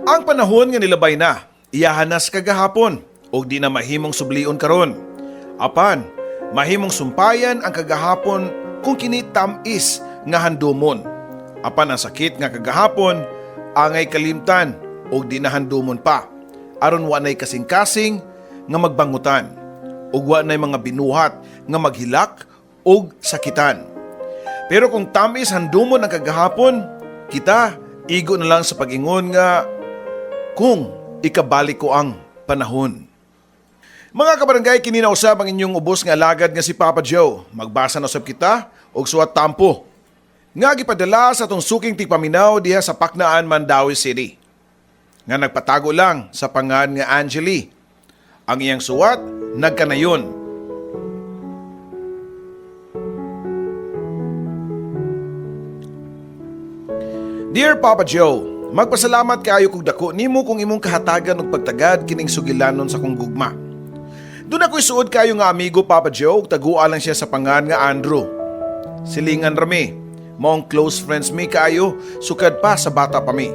Ang panahon nga nilabay na, iyahan na sa kagahapon ug di na mahimong sublion karon. Apan, mahimong sumpayan ang kagahapon kung kini tam-is nga handumon. Apan ang sakit nga kagahapon angay kalimtan ug di na handumon pa. Aron wa nay kasing-kasing nga magbangutan ug wa nay mga binuhat nga maghilak ug sakitan. Pero kung tamis handumon ang kagahapon, kita igo na lang sa pag-ingon nga kung ikabalik ko ang panahon. Mga kabarangay, kini na usab ang inyong ubos nga alagad nga si Papa Joe. Magbasa na usab kita og suwat tampo nga gipadala sa atong suking tigpaminaw diha sa Paknaan, Mandaue City, nga nagpatago lang sa pangan nga Angeli. Ang iyang suwat nagkanayon. Dear Papa Joe, magpasalamat kaayo kog dako nimo kung imong kahatagan og pagtagad kining sugilanon sa kong gugma. Doon ako'y suod kayo nga amigo, Papa Joe, ug tagua lang siya sa pangan nga Andrew. Silingan rami, maong close friends mi kaayo sukad pa sa bata pa mi.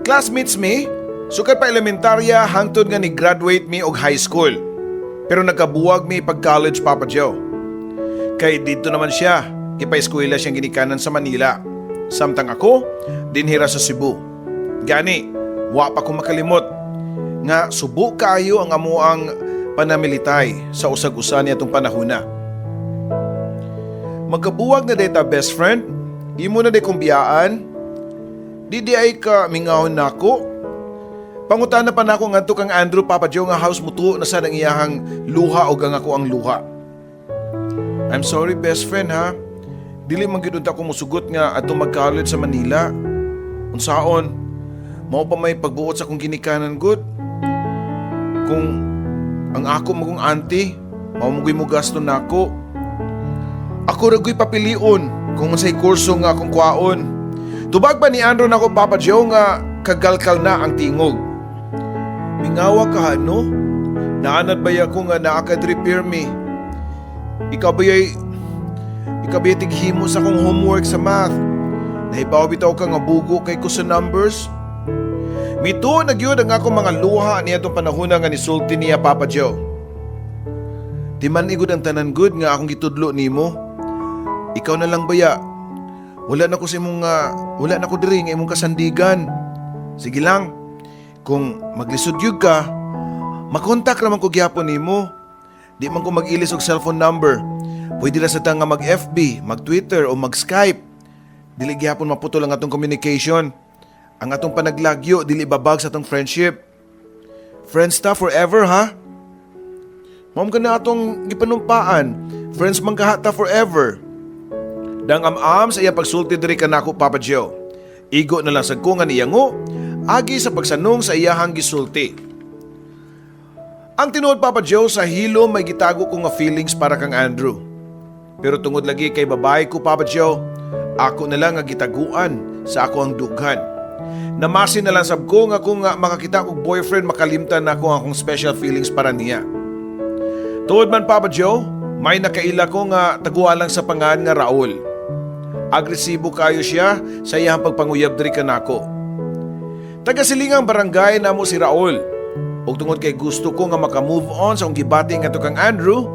Classmates mi, sukad pa elementarya hangtod nga ni graduate mi og high school. Pero nagkabuwag mi pag college, Papa Joe. Kay didto naman siya, ipa-eskwela siyang ginikanan sa Manila. Samtang ako, dinhira sa Cebu. Gani, wa pa ko makalimot nga subo kaayo ang amuang panamilitay sa usag-usa niya itong panahona. Magkabuwag na data, best friend, imo na day kong biyaan, di di ay ka mingahon nako. Pangutana pa nako ngadto kang Andrew, Papa Joe, nga house mutuo na sad ang iyahang luha og ang ako ang luha. I'm sorry, best friend, ha. Dili man gyud unta ko musugot nga adto mag-college sa Manila. Unsaon? Mao pa may pagbuot sa akong ginikanan gud. Kung ang ako magong auntie, mao mo mo gasto nako. Ako ra guy papilion kung unsay kurso nga akong kuhaon. Tubag ba ni Andrew nako, Papa Joe, nga kagalkal na ang tingog. Mingawa ka no? Naanad ba ko nga naa ka diri pirmi? Ikaw ba tighimo sa akong homework sa math? Nahibaw bitaw ka nga bugo kay ko sa numbers? Mituo na gyud ang akong mga luha niya itong panahon nga nisulti niya, Papa Joe. Di man igud ang tanan good nga akong gitudlo nimo. Ikaw na lang baya. Wala na ko sa imong wala na ko diri nga imong kasandigan. Sige lang. Kung maglisod gyud ka, makontak ra man ko gyapon nimo. Di man ko mag-ilis og cellphone number. Pwede ra sa ta nga mag-FB, mag-Twitter o mag-Skype. Dili gyapon maputol ang atong communication. Ang atong panaglagyo dili babag sa atong friendship. Friends ta forever, ha? Mao ka na atong gipanumpaan. Friends man kaha ta forever. Dang am-am sa iya pagsulti diri kanako, Papa Joe. Igo na lang sad ko nga niyango agi sa pagsanong sa iyahang gisulti. Ang tinuod, Papa Joe, sa hilo may gitago ko nga feelings para kang Andrew. Pero tungod lagi kay babae ko, Papa Joe, ako na lang nga gitaguan sa ako ang dughan. Namasin na lang sab ko nga kung nga makakita og boyfriend, makalimtan na ako ang akong special feelings para niya. Tuod man, Papa Joe, may nakaila ko nga taguan lang sa pangan nga Raul. Agresibo kayo siya sa iyang pagpanguyab diri kanako. Taga silingang barangay namo si Raul. Ug tungod kay gusto ko nga maka-move on sa akong gibati ngadto kang Andrew,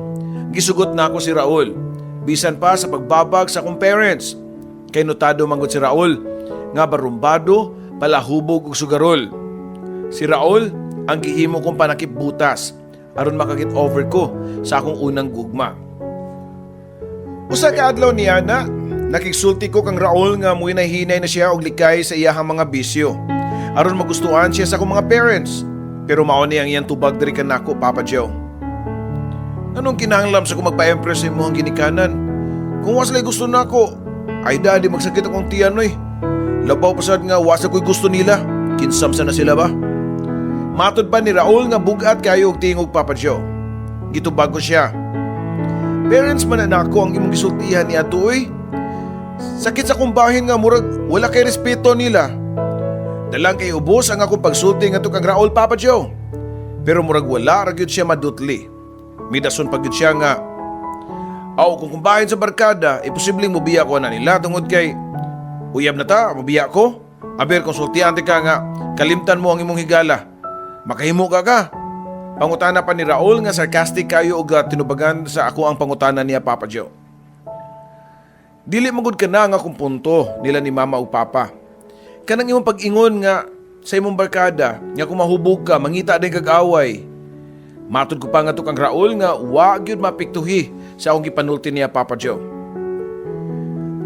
gisugot na ako si Raul. Bisan pa sa pagbabag sa akong parents. Kay notado manggod si Raul nga barumbado, palahubog ug sugarol. Si Raul ang gihimo kong panakip butas aron maka-get over ko sa akong unang gugma. Usa ka adlaw niya na nakigsulti ko kang Raul nga muhinay-hinay na siya og likay sa iyahang mga bisyo aron magustuhan siya sa akong mga parents. Pero mao ni ang iyang tubag diri kanako, Papa Joe. Anong kinahanglan sa ko magpa-impress sa imong ginikanan? Kung wa sila gusto nako, ay dali magsakit akong tiyan oy. Labaw pa sad nga wa sa ko'y gusto nila. Kinsamsa na sila ba? Matod pa ni Raul nga bugat kayo og tingog, Papa Joe. Gitubag ko siya. Parents man na nako ang imong gisultihan ni ato oy. Sakit sa kumbahin nga murag wala kay respeto nila. Dalang kay ubos ang akong pagsulti ngadto kang Raul, Papa Joe. Pero murag wala ra gyud siya madutli. Midason pa gyud siya nga aw kung kumbahin sa barkada, imposibleng mobiya ko na nila tungod kay uyab na ta, mobiya ko. Aber kung sultian ka nga kalimtan mo ang imong higala, makahimo ka ka? Pangutana pa ni Raul nga sarcastic kayo og tinubagan sa ako ang pangutana niya, Papa Joe. Dili magud ka na nga kung punto nila ni mama ug papa. Kanang imong pag-ingon nga sa imong barkada nga kung mahubog ka mangita din kag away. Matud ko pa nga to kang Raul nga wa gyud mapiktuhi sa akong gipanulti niya, Papa Joe.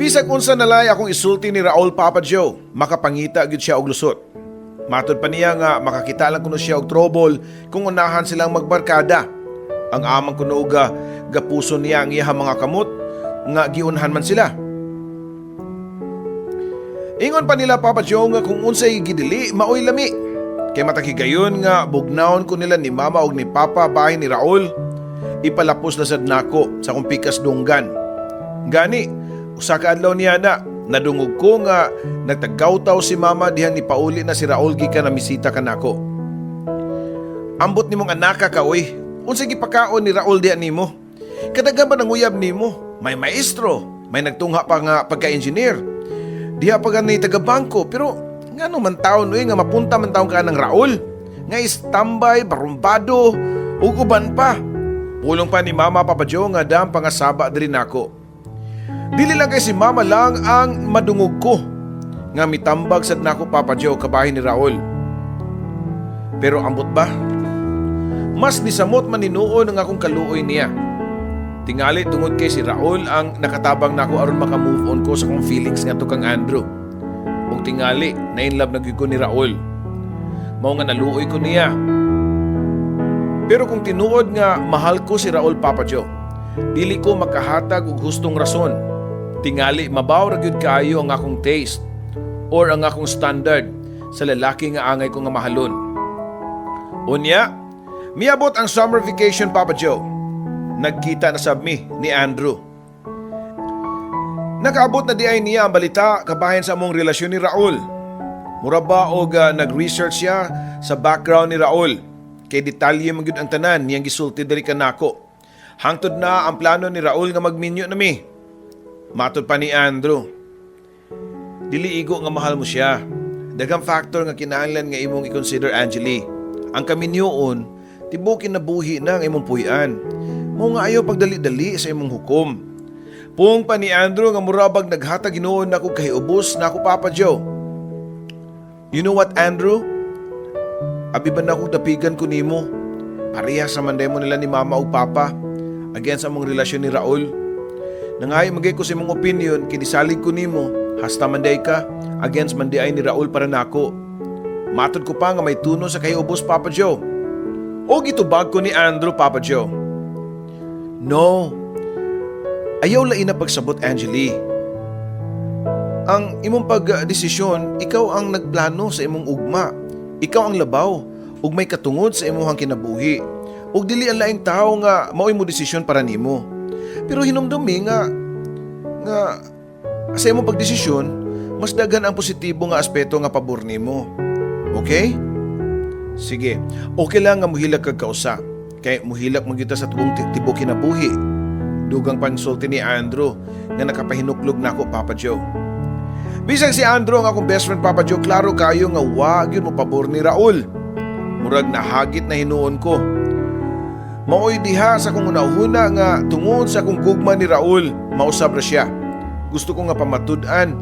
Bisag unsa nalay akong isulti ni Raul, Papa Joe, makapangita gyud siya og lusot. Matud pa niya nga makakita lang kuno siya og trouble kung unahan silang magbarkada. Ang amang kuno ga gapuso niya ang iyang mga kamot nga giunhan man sila. Ingon pa nila, Papa Joe, nga kung unsay gidili maoy lami. Kay matag higayon nga bugnawon ko nila ni mama og ni papa bahin ni Raul, ipalapos na sad nako sa akong pikas dunggan. Gani, usa ka adlaw niya na nadungog ko nga nagtagawtaw si mama dihang nipauli na si Raul gikan na misita kanako. "Ambot nimong anaka ka oy. Unsay gipakaon ni Raul diha nimo? Kadaghan ba nanguyab nimo? May maestro, may nagtungha pa nga pagka-engineer. Diha pa gani taga-bangko, pero ngano man taon oy nga mapunta man taon ka ng Raul? Nga istambay, barumbado, ug uban pa." Pulong pa ni Mama, Papa Joe, nga dam pangasaba diri nako. Dili lang kay si Mama lang ang madungog ko nga mitambag sad nako, Papa Joe, kabahin ni Raul. Pero ambot ba? Mas nisamot man hinuon ang akong kaluoy niya. Tingali tungod kay si Raul ang nakatabang nako aron maka-move on ko sa akong feelings ngadto kang Andrew. Ug tingali na in love na gyud ko ni Raul. Mao nga naluoy ko niya. Pero kung tinuod nga mahal ko si Raul, Papa Joe, dili ko makahatag og hustong rason. Tingali mabaw ra gyud kaayo ang akong taste or ang akong standard sa lalaki nga angay ko nga mahalon. Unya, miabot ang summer vacation, Papa Joe. Nagkita na sab mi ni Andrew. Nakaabot na diay niya ang balita kabahin sa among relasyon ni Raul. Mura ba og nag-research siya sa background ni Raul. Kay detalye man gyud ang tanan niyang gisulti diri kanako. Hangtod na ang plano ni Raul nga magminyo na mi. Matod pa ni Andrew, "Dili igo nga mahal mo siya. Daghang factor nga kinahanglan nga imong i-consider, Angeli. Ang kaminyoon, tibuok kinabuhi na ang imong puy-an. Mao nga ayaw pagdali-dali sa imong hukom." Pung pa ni Andrew nga murabag naghatag hinuon nako kahiubos nako, Papa Joe. "You know what, Andrew? Abi ba nako dapigan ko nimo? Pareha sa man mo nila ni mama ug papa against among relasyon ni Raul. Nangayo magay ko sa imong opinion kay nisalig ko nimo hasta man day ka against man di ay ni Raul para nako." Matod ko pa nga may tuno sa kahiubos, Papa Joe. O gitubag ko ni Andrew, Papa Joe. "No. Ayaw lain na pagsabot, Angeli. Ang imong pagdesisyon, ikaw ang nagplano sa imong ugma. Ikaw ang labaw ug may katungod sa imong kinabuhi. Ug dili ang laing tawo nga mao'y mo desisyon para nimo. Pero hinumdumi nga nga sa imong pagdesisyon, mas daghan ang positibo nga aspeto nga pabor nimo. Okay? Sige, okay lang nga muhilak kag kausa. Kay muhilak man gyud ta sa tubong tibok kinabuhi." Dugang pangsulti ni Andrew nga nakapahinuklog nako, Papa Joe. Bisag si Andrew ang akong best friend, Papa Joe, klaro kayo nga wa gyud mo pabor ni Raul. Murag nahagit na hinuon ko. Maoy diha sa akong unahuna nga tungod sa akong gugma ni Raul, mausab ra siya. Gusto ko nga pamatud-an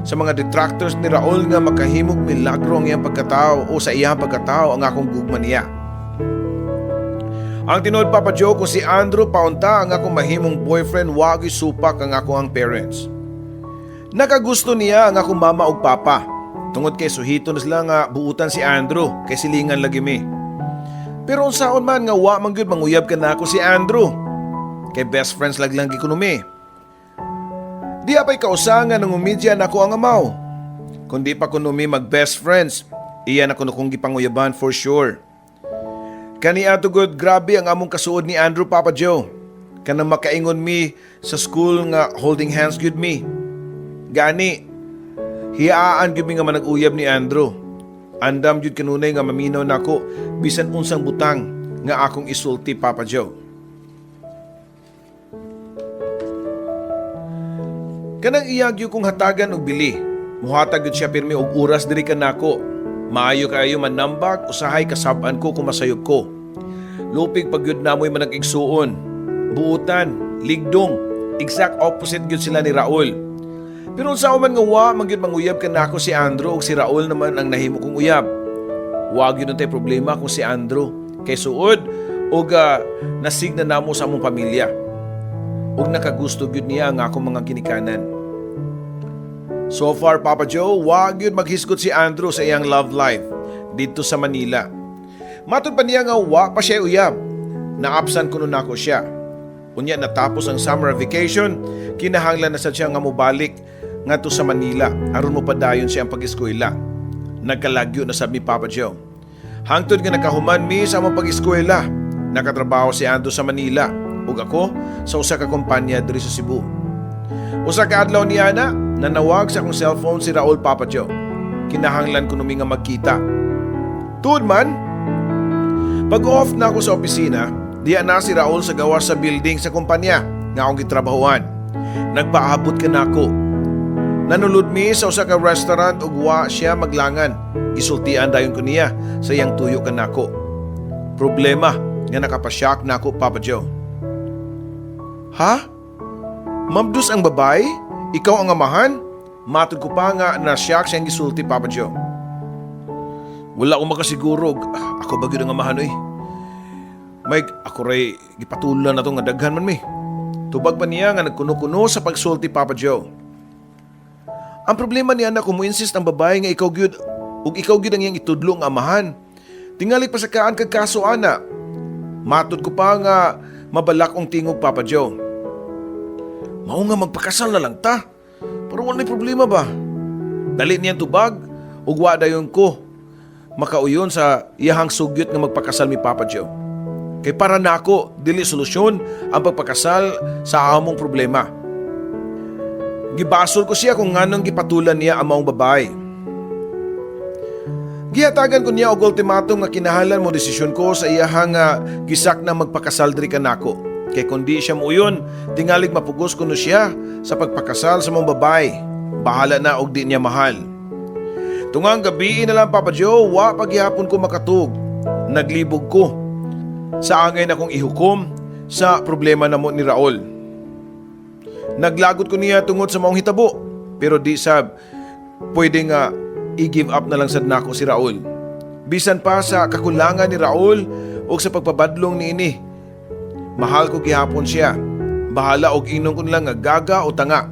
sa mga detractors ni Raul nga makahimog milagro ang iyang pagkatao o sa iyang pagkatao ang akong gugma niya. Ang tinuod, Papa Joe, kung si Andrew paunta ang akong mahimong boyfriend, wagi supak ang ako ang parents. Nakagusto niya ang akong mama ug papa. Tungod kay suhito na sila nga buutan si Andrew kay silingan lagi mi. Pero unsaon man nga wa man gyud manguyab kanako si Andrew. Kay best friends lag lang gikuno mi. Di apay kausa nga nangumidya nako ang amaw. Kundi pa kuno mi mag best friends, iya na kuno kong gipanguyaban for sure. Kani ato gud, grabe ang among kasuod ni Andrew, Papa Joe. Kanang makaingon mi sa school nga holding hands gyud mi. Gani, hiyaan gyud mi nga manag-uyab ni Andrew. Andam gyud kanunay nga maminaw nako bisan unsang butang nga akong isulti, Papa Joe. Kanang iya gyud kong hatagan og bili. Muhatag gyud siya pirmi og oras diri kanako. Maayo kaayo manambag, usahay kasab-an ko kung masayop ko. Lupig pag gyud namoy manag-igsuon. Buutan, ligdong, exact opposite gyud sila ni Raul. Pero unsa man nga wa man gyud manguyab kanako si Andrew ug si Raul naman ang nahimo kong uyab. Wa gyud tay problema kung si Andrew kay suod ug nasigna namo sa among pamilya. Ug nakagusto gyud niya ang akong mga ginikanan. So far, Papa Joe, wa gyud maghisgot si Andrew sa iyang love life didto sa Manila. Matod pa niya nga wa pa siya uyab. Naabsan kuno nako siya. Unya natapos ang summer vacation, kinahanglan na sad siya nga mobalik ngadto sa Manila aron mopadayon siya ang pag-eskwela. Nagkalagyo na sab mi, Papa Joe. Hangtod nga nakahuman mi sa among pag-eskwela, nakatrabaho si Andrew sa Manila ug ako sa usa ka kumpanya diri sa Cebu. Usa ka adlaw niya na, nanawag sa akong cellphone si Raul, Papa Joe. Kinahanglan ko nga magkita. Tuod man, pag-off na ako sa opisina, diya na si Raul sa gawas sa building sa kumpanya nga akong gitrabahuan. Nagpaabot kanako. Nanulod mi sa usa ka restaurant ug wa siya maglangan. Gisultian dayon ko niya sa iyang tuyo kanako. Problema nga nakapasyak nako, Papa Joe. "Ha? Mamdus ang babae? Ikaw ang amahan?" Matod ko pa nga na-shock siyang gisulti, Papa Joe. "Wala ko makasiguro. Ako ba gyud ang amahan oy? Mike, ako ray gipatulan na to nga daghan man mi." Tubag pa niya nga nagkuno-kuno sa pagsulti, Papa Joe. "Ang problema niya na kung mo-insist ang babae nga ikaw gyud ug ikaw gyud ang iyang itudlo nga amahan. Tingali pasakaan kag kaso ana." Matod ko pa nga mabalak ang tingog, Papa Joe. "Mao nga magpakasal na lang ta. Pero wala problema ba?" Dali niyang tubag ug wa dayon ko makauyon sa iyahang sugyot nga magpakasal mi, Papa Joe. Kay para nako dili solusyon ang pagpakasal sa among problema. Gibasol ko siya kung nganong gipatulan niya ang maong babae. Gihatagan ko niya og ultimatum nga kinahanglan mo desisyon ko sa iyahang gisak na magpakasal diri kanako. Kay kung di siya muuyon, tingalig mapugos kuno siya sa pagpakasal sa maong babae. Bahala na og di niya mahal. Tungang gabi na lang, Papa Joe, wa paghihapon ko makatug. Naglibog ko sa angay na kong ihukom sa problema namo ni Raul. Naglagot ko niya tungod sa maong hitabo, pero di sab pwede nga i-give up na lang sad nako si Raul. Bisan pa sa kakulangan ni Raul o sa pagpabadlong niini, mahal ko gihapon siya. Bahala og ingnon ko nila nga gaga o tanga.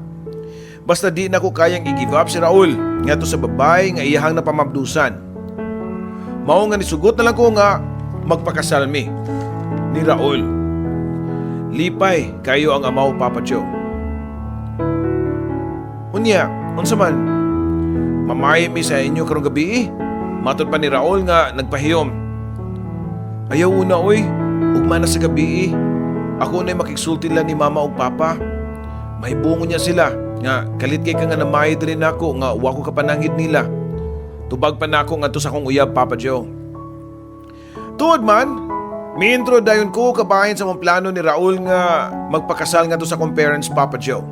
Basta di na ko kayang i-give up si Raul ngadto sa babae nga iyahang napamabdusan. Mao nga nisugot na lang ko nga magpakasal mi ni Raul. Lipay kayo ang amaw, Papa Joe. "Unya, unsa man? Mamayi mi sa inyo karong gabi eh." Matod pa ni Raul nga nagpahiyom. "Ayaw una oy, ugma na sa gabi eh. Ako na'y makigsulti lang ni mama ug papa. Mahibungon niya sila nga kalit kay ka nga namayi diri nako nga wa ko kapanangid nila." Tubag pa nako ngadto sa akong uyab, Papa Joe. Tuod man, miintro dayon ko kabahin sa mong plano ni Raul nga magpakasal ngadto sa akong parents, Papa Joe.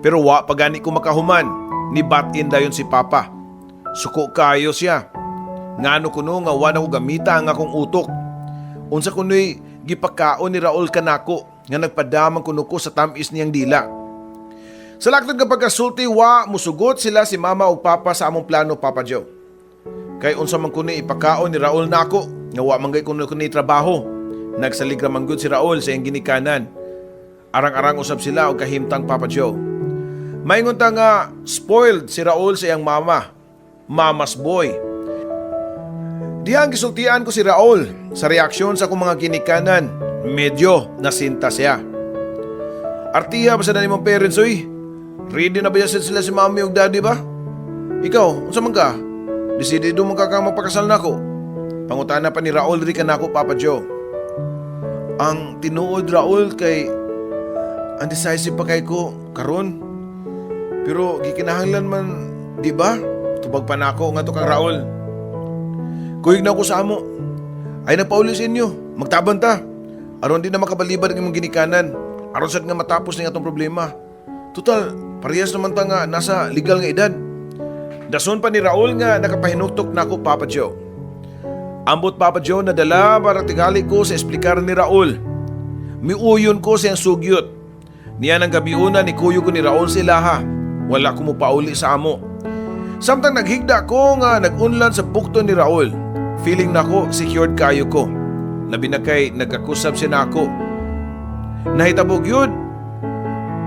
Pero wa pa gani ko makahuman, ni butt-in dayon si Papa. Suko kayo siya. Ngano kuno nga wa na ko gamita ang akong utok? Unsa kuno'y gipakaon ni Raul kanako nga nagpadamang kuno ko sa tamis niyang dila? Sa laktod nga pagkasulti, wa musugot sila si mama ug papa sa among plano, Papa Joe. Kay unsa man kuno ipakaon ni Raul nako nga wa man gay kuno kuni trabaho? Nagsalig ra man gud si Raul sa iyang ginikanan. Arang-arang usab sila og kahimtang, Papa Joe. Maingon ta nga spoiled si Raul sa iyang mama. Mama's boy. Dihang gisultian ko si Raul sa reaksyon sa akong mga ginikanan. Medyo nasinta siya. "Artiha ba sa na nimong parents oy? Ready na ba yan sila si mami ug daddy ba? Ikaw, unsa man ka? Desidido man ka kang magpakasal nako?" Pangutana pa ni Raul diri kanako, Papa Joe. "Ang tinuod, Raul, kay undecisive pa kay ko karon. Pero gikinahanglan man, di ba?" Tubag pa nako ngadto kang Raul. "Kuyog na ko sa amo. Ay nagpauli sa inyo. Magtaban ta. Aron di na makabalibad ang imong ginikanan. Aron sad nga matapos ning atong problema. Total, parehas naman ta nga nasa legal nga edad." Dason pa ni Raul nga nakapahinuktok nako, Papa Joe. Ambot, Papa Joe, nadala para tingali ko sa esplikar ni Raul. Miuyon ko sa iyang sugyot. Niya ng gabiuna ni kuyo ko ni Raul sa ilaha. Wala ko mo pauli sa amo. Samtang naghigda ko nga nag-unlan sa bukto ni Raul, feeling nako secured kayo ko. Labi na kay nagkakusap siya nako. Nahitabog yun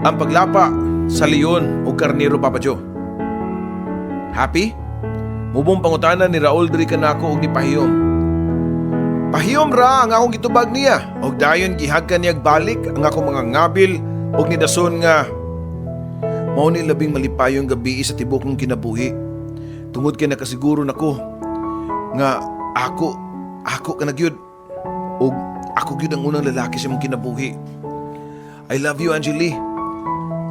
ang paglapa sa leon o karniro, Papa Joe. "Happy?" Mubong pangutana ni Raul diri kanako og nipahiyom. Pahiyom ra ang akong gitubag niya og dayon gihagkan niya balik ang akong mga ngabil og nidason nga mao ni labing malipayong gabi sa tibok kong kinabuhi. Tungod kay nakasiguro nako nga ako ako ka na gyud og ako gyud ang unang lalaki sa imong kinabuhi. I love you, Angeli.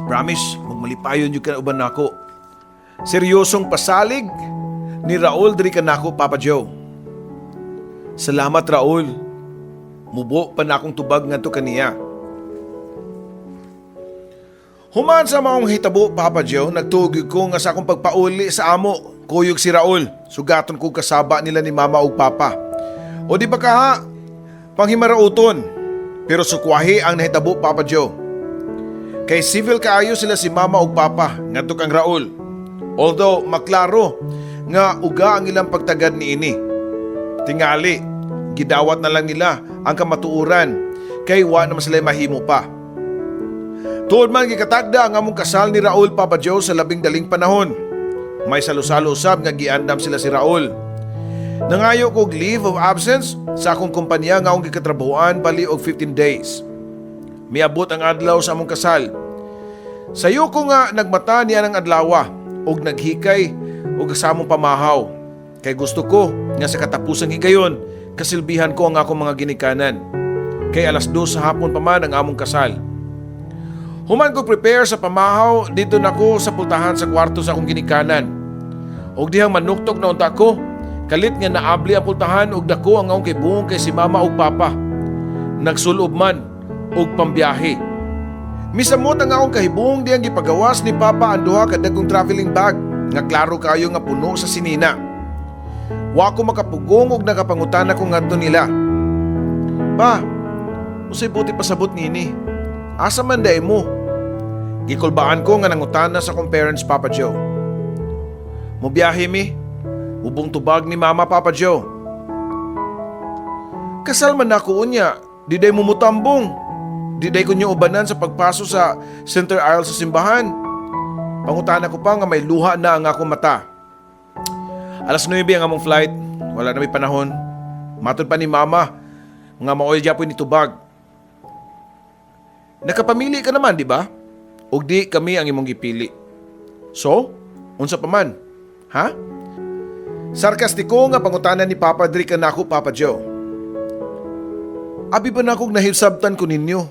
Promise, magmalipayon gyud ka uban nako. Seryosong pasalig ni Raul diri kanako, Papa Joe. "Salamat, Raul." Mubo pa na akong tubag ngadto kaniya. Human sa maong hitabo, Papa Joe, nagtugig ko nga sa akong pagpauli sa amo, kuyog si Raul. Sugaton ko kasaba nila ni Mama ug Papa. O di ba kaha, panghimarauton. Pero sukwahi ang nahitabo, Papa Joe. Kay civil kaayo sila si Mama ug Papa ngadto kang Raul. Although maklaro nga uga ang ilang pagtagad niini. Tingali, gidawat na lang nila ang kamatuoran kay wa naman sila mahimo pa. Tuod man gikatagda ang among kasal ni Raul, Papa Joe, sa labing daling panahon. May salo-salo usab nga giandam sila si Raul. Nangayo kog leave of absence sa akong kumpanya nga akong gikatrabahoan bali og 15 days. Miabot ang adlaw sa among kasal. Sayo ko nga nagmata niya ng adlawa og naghikay og kasamong pamahaw. Kay gusto ko nga sa katapusang higayon kasilbihan ko ang akong mga ginikanan. Kay 2:00 sa hapon pa man ang among kasal. Human ko prepare sa pamahaw, dito na ko sa pultahan sa kwarto sa akong ginikanan. Og dihang manuktok na unta ko, kalit nga naabli ang pultahan og dako ang akong kibungong kay si Mama ug Papa. Nagsulob man og pambiyahe. Misamot ang akong kahibungong diyang gipagawas ni Papa ang duha ka dagkong traveling bag nga klaro kayo nga puno sa sinina. Wa ko makapugong og nakapangutana ko ngadto nila. "Pa, unsay buot ipasabot nini? Asa man diay mo?" Gikulbaan ko nga nangutana sa akong parents, Papa Joe. "Mubiyahe mi." Mubong tubag ni Mama, Papa Joe. "Kasal man nako unya, di diay mo mutambong. Di diay ko niyo ubanan sa pagpaso sa center aisle sa simbahan?" Pangutana ko pa nga may luha na ang akong mata. 9:00 ang among flight, wala na may panahon. Matod pa ni Mama, nga maoy gyapon ni tubag. "Nakapamili ka naman, di ba? Ug di kami ang imong gipili. So, unsa pa man? Ha?" Sarkastiko nga pangutana ni Papa diri kanako, Papa Joe. Abi ba nakog nahisabtan ko ninyo?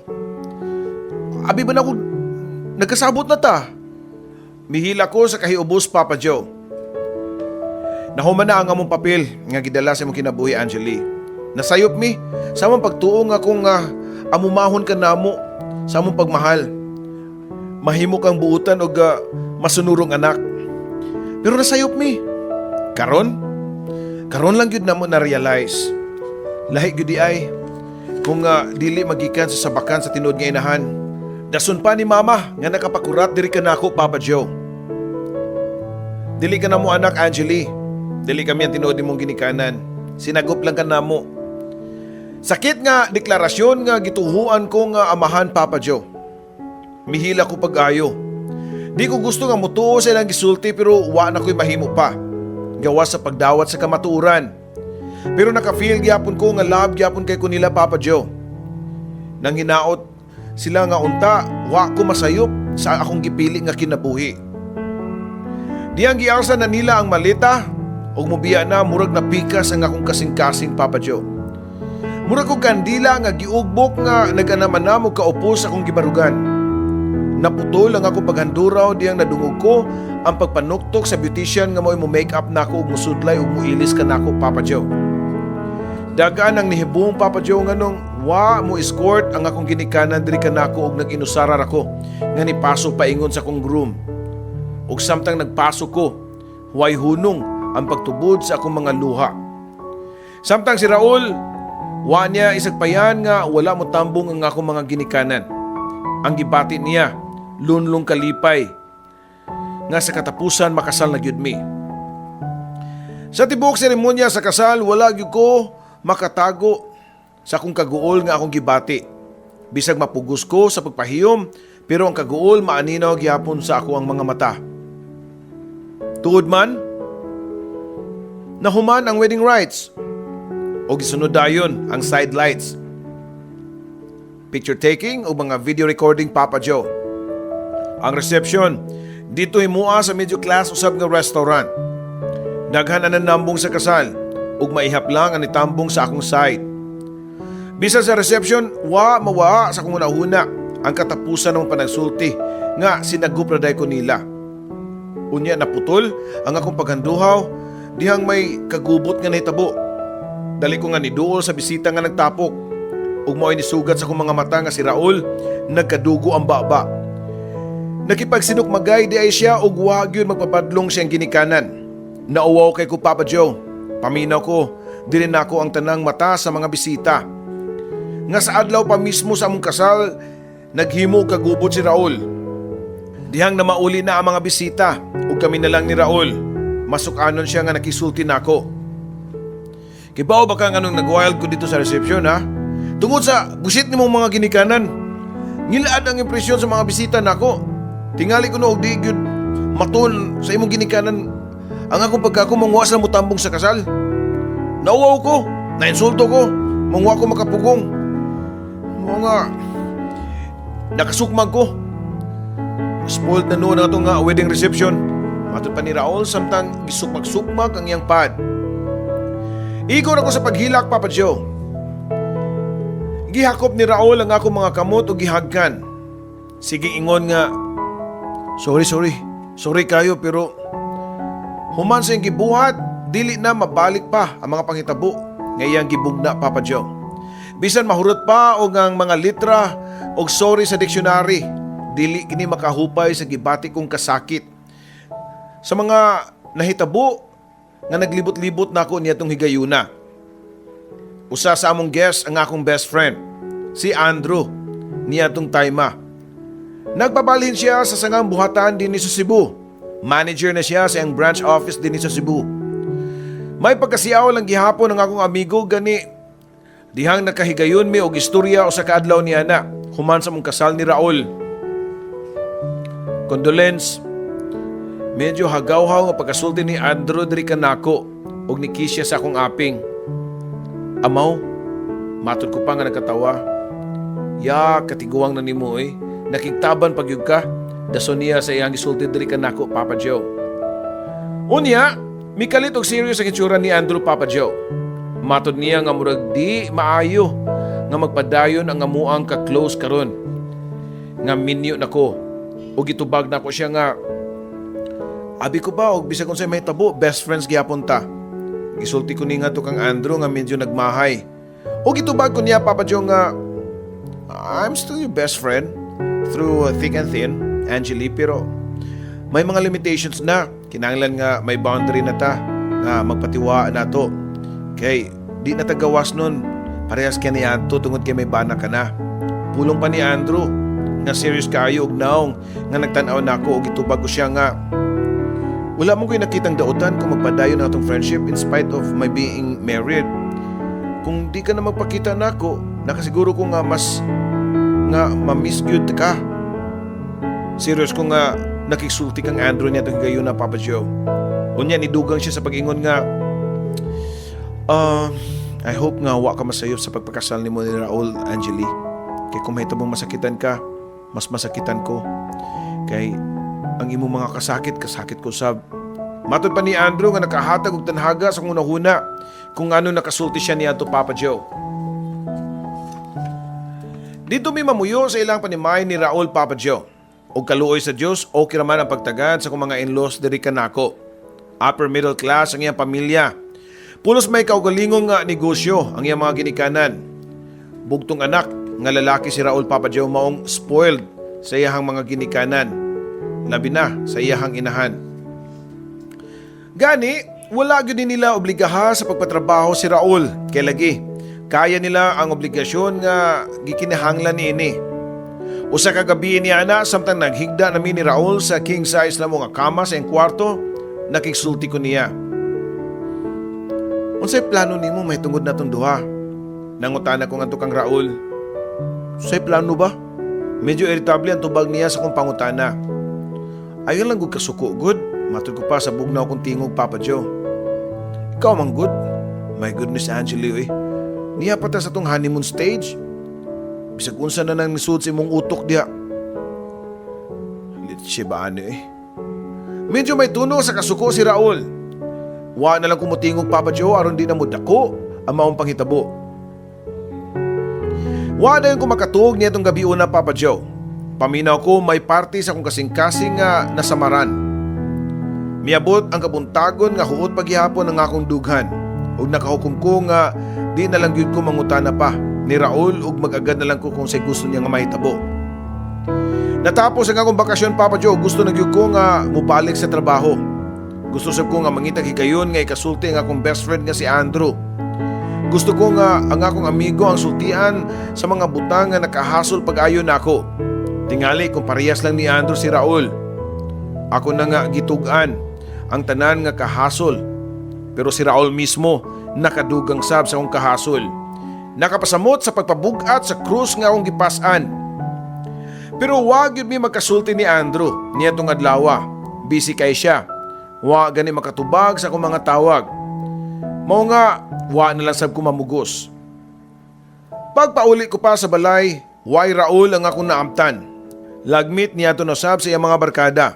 Abi ba nakog nagkasabot na ta? Mihila ko sa kahiubos, Papa Joe. Nahuman na ang among papel nga gidala sa imong kinabuhi, Angeli. Nasayop mi sa among pagtuo nga kung amumahon ka namo sa among pagmahal. Mahimo kang buutan og masunurong anak. Pero nasayop mi. Karon, karon lang gyud namo na realize. Lahi gyud diay kung dili magikan sa sabakan sa tinuod nga inahan. Dason pa ni Mama nga nakapakurat diri kanako, Papa Joe. "Dili ka namo anak, Angeli. Dili kami ang tinuod nimong ginikanan. Sinagop lang ka namo." Sakit nga deklarasyon nga gituhuan ko nga amahan, Papa Joe. Mihila ko pag-ayo. Di ko gusto nga mutuo sa ilang gisulti pero wa na ko'y mahimo pa. Gawas sa pagdawat sa kamatuoran. Pero naka-feel gyapon ko nga love gyapon kay ko nila, Papa Joe. Nang hinaot sila nga unta, wa ko masayop sa akong gipili nga kinabuhi. Diyang gialsa na nila ang maleta ug mubiya na, murag napikas ang akong kasing-kasing, Papa Joe. Murag og kandila nga giugbok nga nag-anam-anam og kaupo sa akong gibarugan. Naputol ang akong paghanduraw diyang nadungog ko ang pagpanuktok sa beautician nga mo'y mo make up nako ug musudlay ug muilis kanako, Papa Joe. Dagan ang nihibong, Papa Joe, nganong wa mo escort ang akong ginikanan diri kanako ug nag-inusara ako nga nipaso paingon sa akong room. Ug samtang nagpaso ko, Way hunong ang pagtubod sa akong mga luha. Samtang si Raul, wa niya isagpayan nga wala mo tambong ang akong mga ginikanan. Ang gibati niya, lunlong kalipay, nga sa katapusan makasal na gyud mi. Sa tibuok seremonya sa kasal, wala gyud ko makatago sa akong kaguol nga akong gibati. Bisag mapugos ko sa pagpahiyom, pero ang kaguol maaninaw gihapon sa ako ang mga mata. Tuod man, nahuman ang wedding rites o gisunod dayon ang side lights. Picture taking o mga video recording, Papa Joe. Ang reception, dito himua sa medyo class usab nga restaurant. Daghan ang nanambong sa kasal ug maihap lang ang nitambong sa akong side. Bisan sa reception, wa mawaa sa akong hunahuna ang katapusan ng panagsulti nga sinagup ra ko nila. Unya naputol ang akong paghanduhaw dihang may kagubot nga nahitabo. Dali ko nga niduol sa bisita nga nagtapok. Ug mao'y nisugat sa akong mga mata nga si Raul nagkadugo ang baba. Nakipagsinukmagay di ay siya ug wa gyud magpabadlong siyang ginikanan. Nauwaw kay ko, Papa Joe. Paminaw ko, dili nako ang tanang mata sa mga bisita. Nga sa adlaw pa mismo sa among kasal, naghimo kagubot si Raul. Dihang na mauli na ang mga bisita ug kami na lang ni Raul. Masukanon siya nga nakisulti nako. "Kibaw ba ka nganong nag-wild ko dito sa reception, ha? Tungod sa busit nimong mga ginikanan. Ngilaad ang impresyon sa mga bisita nako. Tingali ko no og di gyud matul sa imong ginikanan ang akong pagkako mangwa sila mutambong sa kasal. Nauwaw ko, nainsulto ko, mangwa ko makapugong. Mga nakasukmag ko. Spoiled na noon ang atong nga wedding reception." Matod pa ni Raul samtang gisukmag-sukmag ang iyang pad. Igo na ko sa paghilak, Papa Joe. Gihakop ni Raul ang akong mga kamot ug gihagkan. Sige ingon nga, "Sorry, sorry. Sorry kayo," pero human sa iyang gibuhat, dili na mabalik pa ang mga panghitabo nga iyang gibugna, Papa Joe. Bisan mahurot pa og ang mga litra og sorry sa dictionary, dili kini makahupay sa gibati kong kasakit sa mga nahitabo nga naglibot-libot nako niadtong higayuna. Usa sa among guest ang akong best friend, si Andrew, niadtong time. Nagpabalhin siya sa sangang buhatan dinhi sa Cebu. Manager na siya sa iyang branch office dinhi sa Cebu. May pagkasiaw lang gihapon ang akong amigo, gani dihang nakahigayon mi og istorya usa ka adlaw niya na human sa mong kasal ni Raul. "Condolence." Medyo hagaw-haw nga pagkasulti ni Andrew diri kanako og ni-kiss siya sa akong aping. "Amaw," matod ko pa nga nagkatawa. "Ya, katiguang na nimo eh. Nakigtaban pag yun ka." Dason niya sa iyang gisulti diri kanako, Papa Joe. Unya, mikalit og serious ang itsura ni Andrew, Papa Joe. Matod niya nga murag di maayo nga magpadayon ang amuang ka-close karon nga minyo nako. Og gitubag nako siya nga abi ko ba og bisag unsay mahitabo, best friends gihapon ta. Gisulti ko ni nga to kang Andrew nga medyo nagmahay. O gitubag ko niya, Papa Joe, nga I'm still your best friend through thick and thin, Angeli, pero may mga limitations na. Kinahanglan nga may boundary na ta nga magpatiwa na to. Kay di na tagawas nun. Parehas kay ni Anto tungod kay may bana ka na. Pulong pa ni Andrew nga serious kayo og naong nga nagtan-aw nako og gitubag ko siya nga wala mo ko'y nakitang dautan kung magpadayon ang atong friendship in spite of my being married. Kung di ka na magpakita nako, nakasiguro ko nga mas nga ma-miss gyud ka. Serious ko nga nakiksulti kang Andrew niya itong gayon na, Papa Joe. Unya nidugang siya sa pag-ingon nga, "I hope nga wa ka masayop sa pagpakasal nimo ni Raul, Angeli. Kay kung mahitabong masakitan ka, mas masakitan ko. Kay ang imong mga kasakit, kasakit ko sab." Matod pa ni Andrew nga nakahatag og tanhaga sa hunahuna kung ano nakasulti siya niadto, Papa Joe. Dito mi mamuyo sa ilang panimay ni Raul, Papa Joe. Og kaluoy sa Dios, okay raman ang pagtagad sa akong mga in-laws diri kanako. Upper middle class ang iyang pamilya. Pulos may kaugalingong nga negosyo ang iyang mga ginikanan. Bugtong anak nga lalaki si Raul, Papa Joe, maong spoiled sa iyahang mga ginikanan. Labi na sa iyahang inahan. Gani, wala gyud ni nila obligaha sa pagpatrabaho si Raul. Kay lagi, kaya nila ang obligasyon nga gikinahanglan niini. Usa ka gabi niya na, samtang naghigda nami ni Raul sa king size na nga kama sa iyang kwarto, nakigsulti ko niya. "Unsay plano nimo mahitungod natong duha?" nangutana ko ngadto kang Raul. "Unsay plano ba?" Medyo irritable ang tubag niya sa kong pangutana. "Ayaw lang gud kasuko gud," matud ko pa sa bugnaw kong tingog, Papa Joe. "Ikaw man gud. My goodness, Angeli, eh. Niya pa ta sa tong honeymoon stage. Bisag unsa na nang nisud sa imong utok diha. Litse ba ano eh." Medyo may tuno sa kasuko si Raul. Wa na lang kumutingog, Papa Joe, aron di na mo dako ang maong panghitabo. Wa na yung kumakatuog niya itong gabi una, Papa Joe. Paminaw ko may party sa akong kasing-kasing nga nasamaran. Miabot ang kabuntagon nga huot paghihapon ang akong dughan. Ug nakahukom ko nga di na lang gyud ko mangutana pa ni Raul ug mag-agad na lang ko kung say gusto niya nga mahitabo. Natapos ang akong bakasyon, Papa Joe, gusto na gyud ko nga mubalik sa trabaho. Gusto sab ko nga mangitag higayon nga ikasulti ang akong best friend nga si Andrew. Gusto ko nga ang akong amigo ang sultian sa mga butang nga nakahasol pag-ayo nako. Tingali kung parehas lang ni Andrew si Raul. Ako na nga gitug-an ang tanan nga kahasol. Pero si Raul mismo nakadugang sab sa akong kahasol. Nakapasamot sa pagpabugat sa krus nga akong gipas-an. Pero wag yun mi magkasulti ni Andrew niadtong adlaw. Busy kay siya. Wa gani makatubag sa akong mga tawag. Mao nga wa na lang sab ko mamugos. Pagpauli ko pa sa balay, way Raul ang akong naamtan. Lagmit niya to nasab sa iyang mga barkada.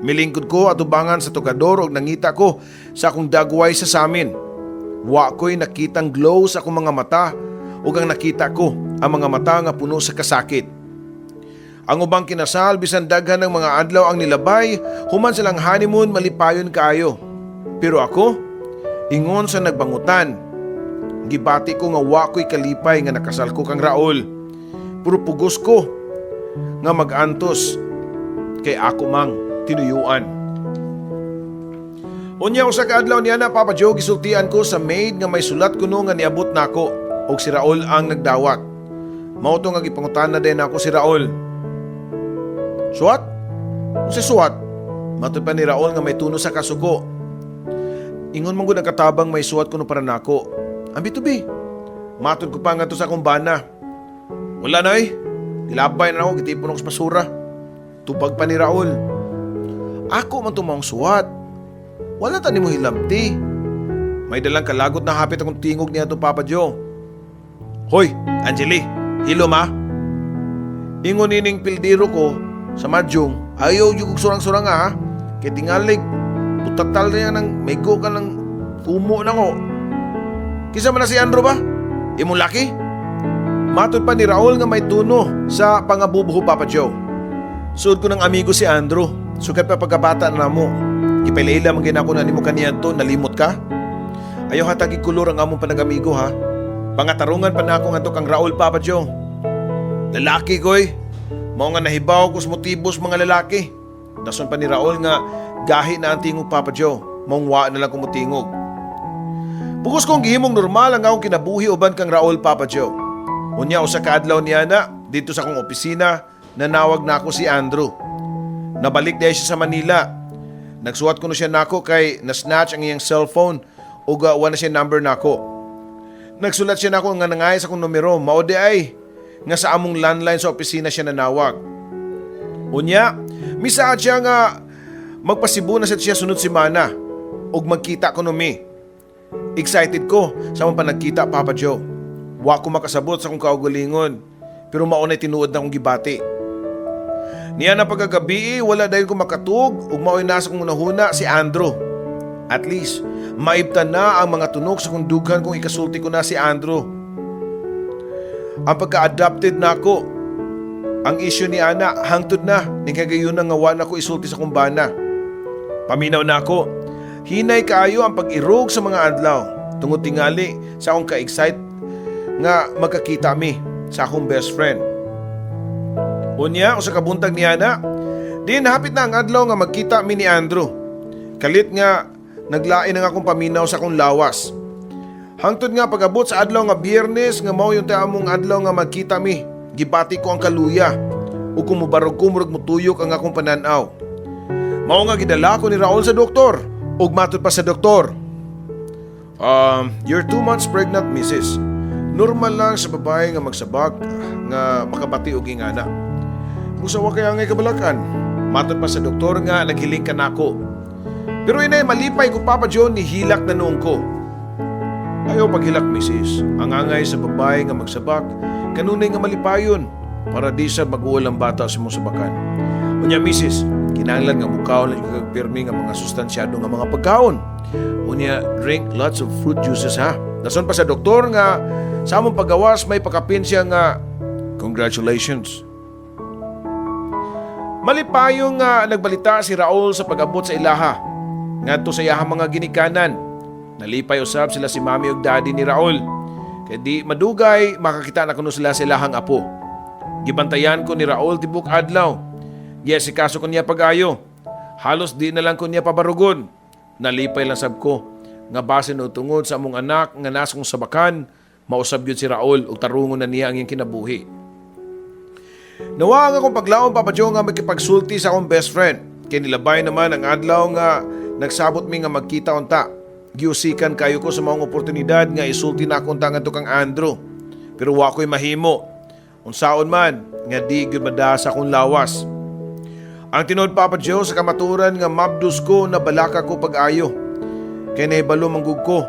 Milingkod ko atubangan sa tokador og nangita ko sa akong dagway sa samin. Wa ko'y nakitang glow sa akong mga mata ug ang nakita ko ang mga mata nga puno sa kasakit. Ang ubang kinasal, bisan daghan ng mga adlaw ang nilabay, human silang honeymoon, malipayon kaayo. Pero ako, ingon sa nagbangutan, gibati ko nga wa ko'y kalipay nga nakasal ko kang Raul. Puro pugos ko nga magantos kay ako mang tinuyuan. Unya usa ka adlaw niya na, Papa Joe, gisultian ko sa maid nga may sulat kuno nga niabot nako og si Raul ang nagdawat. Mao to nga gipangutana din ako si Raul. "Suwat? Unsa suwat?" Matud pa ni Raul nga may tuno sa kasuko. "Ingon man gud ang katabang may suwat kuno para nako. Ambit bi." Matud ko pa nga to sa akong bana. "Wala na eh. Gilabay na ako, gitipon ako sa basura." Tubag pa ni Raul. "Ako man tumaong suwat. Wala ta nimo hilamti." May dalang kalagot na hapit akong tingog niya to, Papa Joe. "Hoy, Angeli, hilo ma." Ingon nining pildiro ko sa madyong, "Ayaw yung surang-surang ha. Kay tingalig, butatal niya ng mego ka ng kumo na ko. Kisa man na si Andrew ba? Imong laki?" Matod pa ni Raul nga may tuno sa pangabubuho, Papa Joe. "Suod ko ng amigo si Andrew. Sukat pa pagkabata na mo. Ipailaila man ginako na nimo kaniadto, nalimot ka? Ayaw hatagi kulor ang among panag-amigo ha." Pangatarungan pa na ako ngadto kang Raul, Papa Joe. Lalaki koy. Mao nga nahibaw ko sa motibos mga lalaki. Dason pa ni Raul nga gahi na ang tingog, Papa Joe. Maong wa na lang kumutingog. Pugos kong gihimong normal ang akong kinabuhi uban kang Raul, Papa Joe. Unya usa ka adlaw niya na dito sa akong opisina, nanawag na ako si Andrew. Nabalik dahil siya sa Manila. Nagsuwat ko na siya nako kay na-snatch ang iyang cellphone ug wa na siya number nako. Nagsulat siya nako nga nangay sa akong numero, mao di ay nga sa among landline sa opisina siya nanawag. Unya, misaad siya nga magpa-Cebu na siya sunod semana ug magkita ko mi. Excited ko sa among panagkita, Papa Joe. Wa ko makasabot sa akong kaugalingon, pero mao na tinuod na akong gibati. Niya na pagkagabi, wala dayon ko makatug ug mao'y nasa kong hunahuna si Andrew. At least, maibtan na ang mga tunok sa kong dughan kung ikasulti ko na si Andrew. Ang pagka-adopted na ako, ang issue ni Ana, hangtod na, ning kagayon nga wa na ko isulti sa kumbana. Paminaw na ako, hinay kaayo ang pag-irog sa mga adlaw, tungod tingali sa akong ka-excite nga magkakita mi sa akong best friend. Unya, usa ka buntag ni Ana, din hapit na ang adlaw nga magkita mi ni Andrew. Kalit nga Naglain ang akong paminaw sa akong lawas. Hangtod nga pag-abot sa adlaw nga Biyernes nga mao yung among adlaw nga magkita mi. Gibati ko ang kaluya. Ug kung mubarog ko, murag mutuyok ang akong pananaw. Mao nga gidala ko ni Raul sa doktor. Ug matod pa sa doktor, "You're 2 months pregnant, Mrs. Normal lang sa babae nga magsabak nga makabati og ingana. Busa wa kay angay kabalakan." Matod pa sa doktor nga naghiling kanako. Pero inay, malipay ko, Papa John, nihilak na noong ko. "Ayaw paghilak, Mrs. Ang angay sa babae nga magsabak, kanunay nga malipayon para di sa mag-uol ang bata sa imong sabakan. Unya, Mrs., kinahanglan nga mukaon lang kag pirmi nga mga sustansyado nga mga pagkaon. Unya, drink lots of fruit juices, ha." Dason pa sa doktor nga sa among paggawas may pakapin siya nga, "Congratulations." Malipayong nga nagbalita si Raul sa pag-abot sa ilaha ngadto sa iyahang mga ginikanan. Nalipay usab sila si Mami ug Daddy ni Raul. Kay di madugay makakita na kuno sila sa ilahang apo. Gibantayan ko ni Raul tibok adlaw. Giasikaso ko niya pag-ayo. Halos di na lang ko niya pabarugon. Nalipay lang sab ko nga base no tungod sa among anak nga nasa kong sabakan, mausab gyud si Raul ug tarungon na niya ang iyang kinabuhi. Nawa ang akong paglaom, Papa Joe, nga makipagsulti sa akong best friend. Kay nilabay naman ang adlaw nga nagsabot mi nga magkita unta. Giusikan kayo ko sa maong oportunidad nga isulti na akong tangan to kang Andrew. Pero wa ko'y mahimo. Unsaon man nga di gyud mada sa akong lawas. Ang tinuod, Papa Joe, sa kamaturan nga mabdos ko na balaka ko pag-ayo. Kay nahibalo manggug ko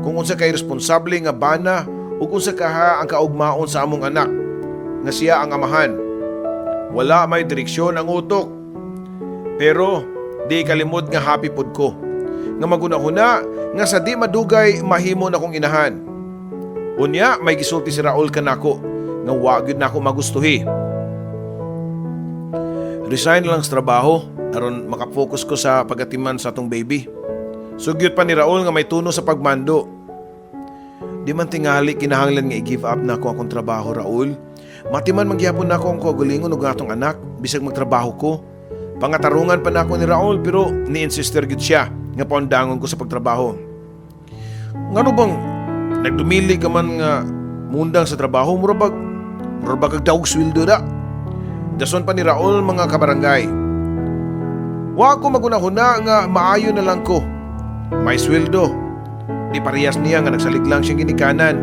kung unsa kay responsable nga bana ug unsa kaha ang kaugmaon sa among anak nga siya ang amahan. Wala may direksyon ang utok. Pero di kalimod nga happy pod ko nga magunahuna nga sa di madugay mahimo na kong inahan. Unya may gisulti si Raul kanako nga wa gyud nako magustuhi. "Resign lang sa trabaho aron makapokus ko sa pagatiman sa atong baby." Sugyot pa ni Raul nga may tuno sa pagmando. "Di man tingali kinahanglan nga i-give up na ako akong trabaho, Raul. Matiman magyapon na ako ang kaugalingon ug atong anak bisag magtrabaho ko." Pangatarungan pa nako ni Raul, pero ni-insister gyud siya nga paundangon ko sa pagtrabaho. "Ngano bang nagdumili ka man nga mundang sa trabaho, mura bag kag daog sweldo da?" Dason pa ni Raul, mga kabarangay. Wa ko magunahuna nga maayo na lang ko. May sweldo. Di parehas niya nga nagsalig lang siyang ginikanan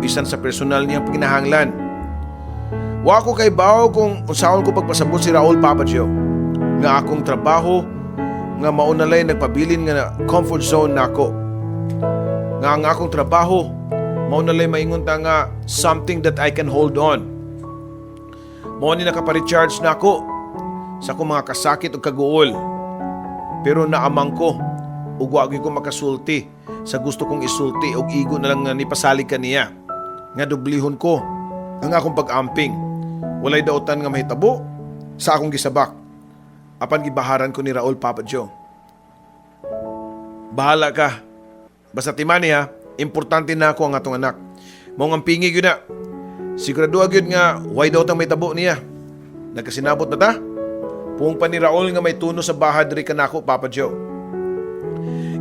bisan sa personal niyang panginahanglan. Wa ko kaybaw kung unsaon ko pagpasabot si Raul, Papa Joe, nga akong trabaho nga maunalay nagpabilin nga comfort zone nako. Nga ang akong trabaho maunalay maingon ta nga something that I can hold on. Mao ni nakapa-recharge nako sa akong mga kasakit ug kaguol. Pero naamang ko ug wa gyud ko makasulti sa gusto kong isulti ug igo na lang nga nipasalig kaniya nga dublihon ko ang akong pag-amping. Walay dautan nga mahitabo sa akong gisabak. Apan gibaharan ko ni Raul, Papa Joe. "Bahala ka. Basta timani ha, importante na ako ang atong anak. Mao nga ampingi gyud na. Sigurado gyud nga way daotang mahitabo niya. Nagkasinabot na ta?" Puong pa ni Raul nga may tuno sa bahad diri kanako, Papa Joe.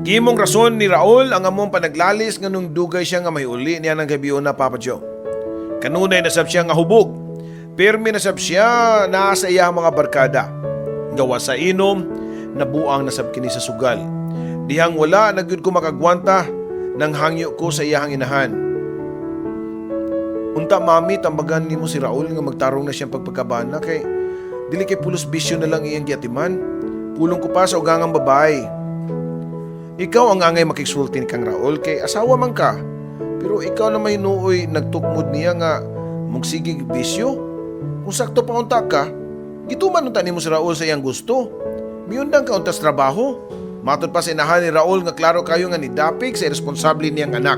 Gimong rason ni Raul ang among panaglalis nga nung dugay siya nga mahiuli niya ng gabi na, Papa Joe. Kanunay nasab siya nga hubog. Pirmi nasab siya naa sa iyang mga barkada. Gawa sa inom, nabuang nasab kini sa sugal. Dihang wala na gyud ko makagwanta nang hangyo ko sa iyahang inahan. "Unta, Mami, tambagan nimo si Raul nga magtarong na siyang pagpagkabana kay dili kay pulos bisyo na lang iyang giatiman." Pulong ko pa sa ugangang babae. "Ikaw ang angay makigsulti kang Raul kay asawa man ka. Pero ikaw na may nuoy nagtukmod niya nga mugsigig bisyo. Kung sakto pa unta ka, gituman unta nimo si Raul sa iyang gusto. Miundang ka unta sa trabaho." Matod pa sa inahan ni Raul nga klaro kayo nga nidapik sa iresponsable niyang anak.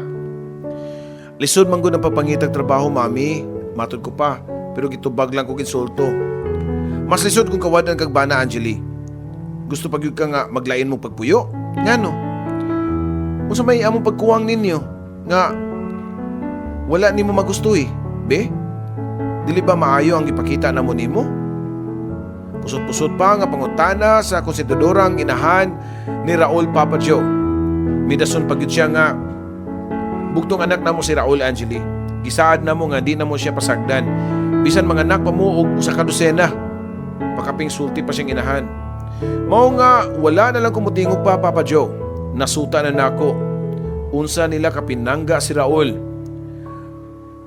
"Lisod man gud ang pagpangitag trabaho, Mami." Matod ko pa, pero gitubag lang ko insulto. "Mas lisod kung kawadan kag bana, Angeli. Gusto pa gyud ka nga maglain mo pagpuyo. Ngano? Unsa may among pagkuwang ninyo nga wala nimo magustuhi, be? Dili ba maayo ang ipakita namo nimo?" Pusot-pusot pa nga pangutana sa konsidadorang inahan ni Raul, Papa Joe. Midason pa gyud siya nga bugtong anak namo si Raul, Angeli. Gisaad namo nga di namo siya pasagdan. Bisan manganak pa mo og usa ka dosena. Pakaping sulti pa siyang inahan. Mao nga wala na lang ko motingog pa, Papa Joe. Nasuta na nako. Unsa nila kapinangga si Raul.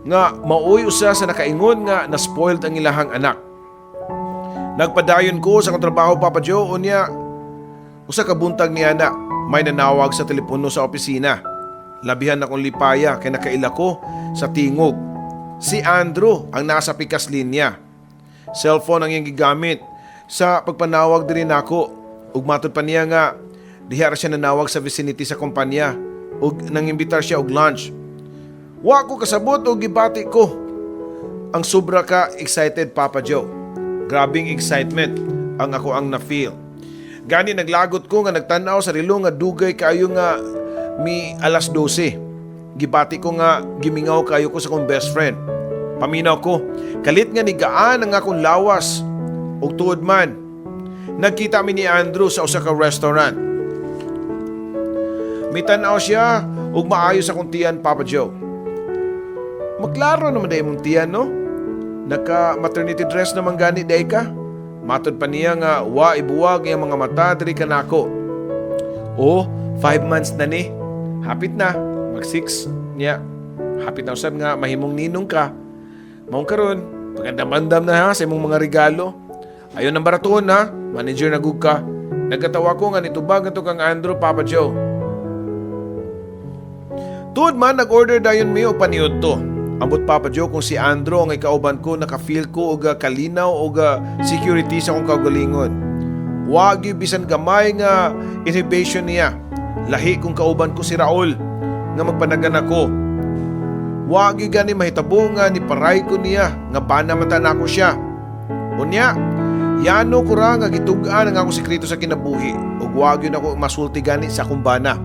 Nga maoy usa sa nakaingon nga na-spoiled ang ilahang anak. Nagpadayon ko sa akong trabaho, Papa Joe, unya usa ka buntag niya na may nanawag sa telepono sa opisina. Labihan akong lipaya kay nakaila ko sa tingog. Si Andrew ang nasa pikas linya. Cellphone ang iyang gigamit sa pagpanawag diri nako. Ug matod pa niya nga diha ra siya nanawag sa vicinity sa kumpanya ug nangimbitar siya og lunch. Wa ko kasabot og gibati ko. Ang sobra ka excited, Papa Joe. Grabing excitement ang ako ang na-feel. Gani naglagot ko nga nagtan-aw sa relo nga dugay kaayo nga mi alas 12. Gibati ko nga gimingaw kayo ko sa akong best friend. Paminaw ko, kalit nga nigaan ang akong lawas. Ug tuod man, nagkita mi ni Andrew sa usa ka restaurant. Mitan-aw siya ug maayo sa akong tiyan, Papa Joe. Maklaro naman diay mong tiyan, no? Naka maternity dress naman gani diay ka. Matod pa niya nga wa ibuwag iyang mga mata diri kanako. Oh, 5 months na ni. Hapit na, mag 6 niya. Hapit na usab nga mahimong ninong ka. Maong karon, pagandam-andam na ha sa imong mga regalo. Ayo nang baratuhon ha, manager na gud ka. Nagkatawa ko nga nitubag ato kang Andrew, Papa Joe. Tuod man, nag-order dayon mi og paniudto. Ambot, Papa Joe, kung si Andrew ang ikauban ko, naka-feel ko og kalinaw og security sa akong kaugalingon. Wa gyud bisan gamay nga inhibition niya. Lahi kung kauban ko si Raul nga magpanagan ako. Wa gyud gani mahitabo nga ni paray ko niya nga bana man ta nako siya. Unya, yano ko ra nga gitug-an ang akong sekreto sa kinabuhi ug wa gyud ako masulti gani sa akong bana.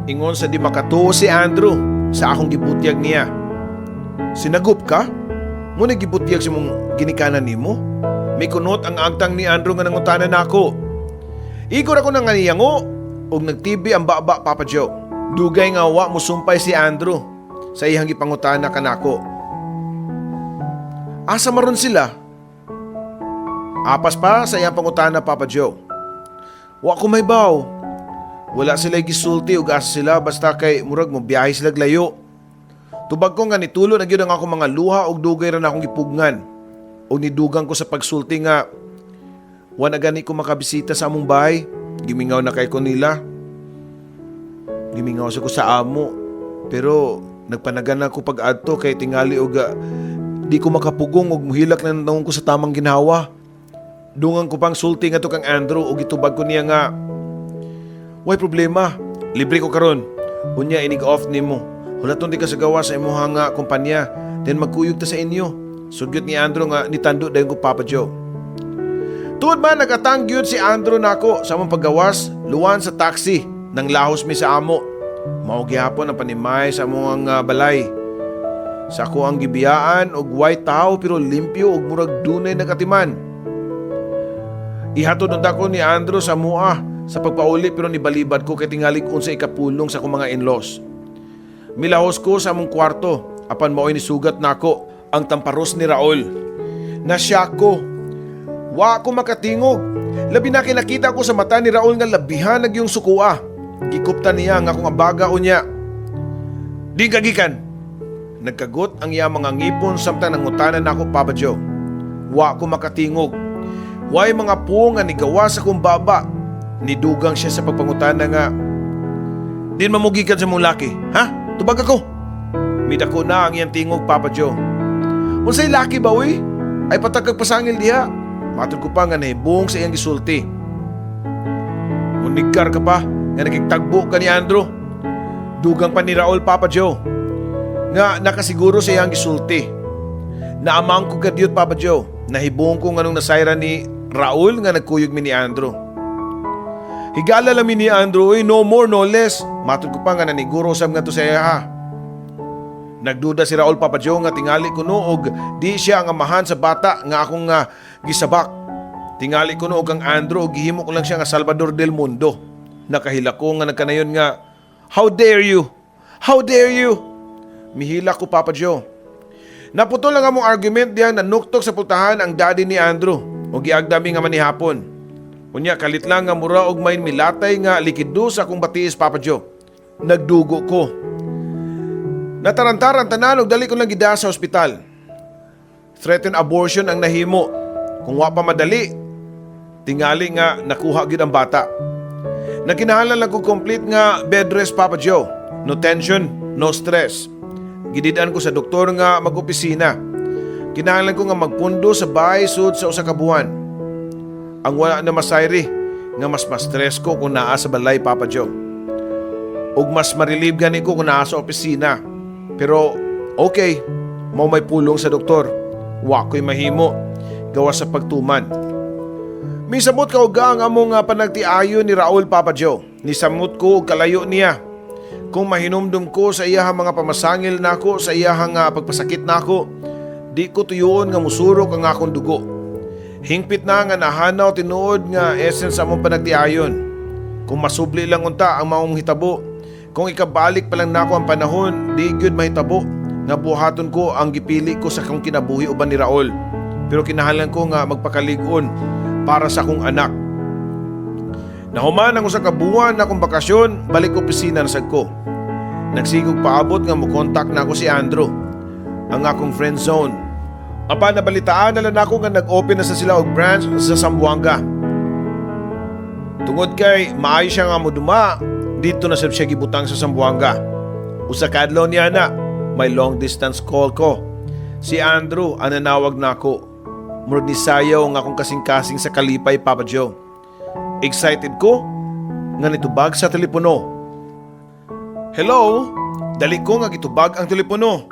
Ingon sa di makatuo si Andrew sa akong gibutyag niya. Sinagup ka? Mao na gibutyag sa imong ginikanan nimo? Mikunot ang agtang ni Andrew nga nangutana nako. Igor ako nang niyango ug nagtibi ang baba, Papa Joe. Dugay nga wa musumpay si Andrew sa iyang gipangutana kanako. Asa maron sila? Apas pa sa iyang pangutana, Papa Joe. Wa ko mahibaw. Wala sila gisulti ug asa sila, basta kay murag mo biyahe sila layo. Tubag ko nga nitulo na gyud ang akong mga luha ug dugay ra na akong gipugngan. Ug nidugang ko sa pagsulti nga wa na gani ko makabisita sa among bahay. Gimingaw na kay ko nila. Gimingaw sa ko sa amo. Pero nagpanagan ako pag-adto kay tingali og di ko makapugong og muhilak na naong ko sa tamang ginhawa. Dungan ko pang sulti nga to kang Andrew ug gitubag ko niya nga way problema, libre ko karon. Unya inig off nimo. Hulaton di ka sa gawa sa imuha nga kumpanya. Then magkuyog ta sa inyo. Sugyot ni Andrew nga nitando dayon ko, Papa Joe. Tuod man, nagatang gyud si Andrew nako sa among paggawas, luwan sa taxi nang lahos mi sa amo. Mao gihapon ang panimay sa among balay. Sa ako ang gibiyaan og white tao pero limpyo ug murag dunay nagatiman. Ihatod unta ko ni Andrew sa mua sa pagpauli pero nibalibad ko kay tingalig unsa ikapulong sa akong mga in-laws. Milahos ko sa among kwarto apan mao'y nisugat nako ang tamparos ni Raul. Nasya ko. Wa ko makatingog. Labi na kinakita ko sa mata ni Raul nga labihan nagyong sukua. Gikupta niya ang akong abaga unya. Di kagikan. Nagkagot ang iya mga ngipon samtang nangutana nako, Papa Joe. Wa ko makatingog. Way mga puong nga nigawa sa akong baba. Nidugang siya sa pagpangutana nga, "Din mamugikan sa mong laki, ha? Tubag ako." Midako na ang iyang tingog, Papa Joe. "Unsay laki ba, uy? Ay patagkag pasangil diha." Matod ko pa nga nahibong sa iyang gisulti. "Munigkar ka pa nga nagigtagbo ka ni Andrew." Dugang pa ni Raul, Papa Joe, nga nakasiguro sa iyang gisulti. Naamang ko kadyot, Papa Joe. Nahibong ko nganong nasayra ni Raul nga nagkuyog mi ni Andrew. "Higala lang mi ni Andrew, oy, no more, no less." Matod ko pa nga naniguro sab nga to sa iya ha. Nagduda si Raul, Papa Joe, nga tingali kuno og di siya ang amahan sa bata nga akong nga gisabak. Tingali kuno og ang Andrew og gihimo ko lang siya nga Salvador del Mundo. Nakahila ko nga nagkanayon nga How dare you? How dare you? Mihilak ko, Papa Joe. Naputol lang among argument diyang nanuktok sa pultahan ang daddy ni Andrew o giagdami nga manihapon. Unya kalit lang nga mura og may milatay nga likido sa akong batiis, Papa Joe. Nagdugo ko. Natarantaran tanan og dali ko lang gida sa ospital. Threatened abortion ang nahimo. Kung wa pa madali, tingali nga nakuha gyud ang bata. Nagkinahanglan lang ko complete nga bed rest, Papa Joe. No tension, no stress. Gidid-an ko sa doktor nga mag-opisina. Kinahanglan ko nga magpundo sa bahay sud sa usa ka buwan. Ang wala na masayri nga mas ma-stress ko kung naa sa balay, Papa Joe. Ug mas ma-relieve gani ko kung naa sa opisina. Pero okay, mao may pulong sa doktor. Wa ko'y mahimo gawas sa pagtuman. Misamot kauga ang among panagtiayon ni Raul, Papa Joe. Nisamot ko og kalayo niya. Kung mahinumdum ko sa iyahang mga pamasangil nako, sa iyahang pagpasakit nako, di ko tuyoon nga musurok ang akong dugo. Hingpit na nga nahanaw tinuod nga essence sa among panagtiayon. Kung masubli lang unta ang maong hitabo, kung ikabalik pa lang nako ang panahon, di gyud mahitabo nga buhaton ko ang gipili ko sa akong kinabuhi uban ni Raul. Pero kinahanglan ko nga magpakalig-on para sa akong anak. Nahuman ang usa ka buwan na akong bakasyon, balik opisina na sad ko. Nagsigog paabot nga mo-contact na ako si Andrew, ang akong friend zone. Apan nabalitaan na lang ako nga nag-open na sa sila og branch sa Zamboanga. Tungod kay maayo siya nga moduma, dito na sab siya gibutang sa Zamboanga. Usa ka adlaw niya na, may long distance call ko. Si Andrew ang nanawag nako. Murag nisayaw ang akong kasing-kasing sa kalipay, Papa Joe. Excited ko nga nitubag sa telepono. Hello? Dali ko nga gitubag ang telepono.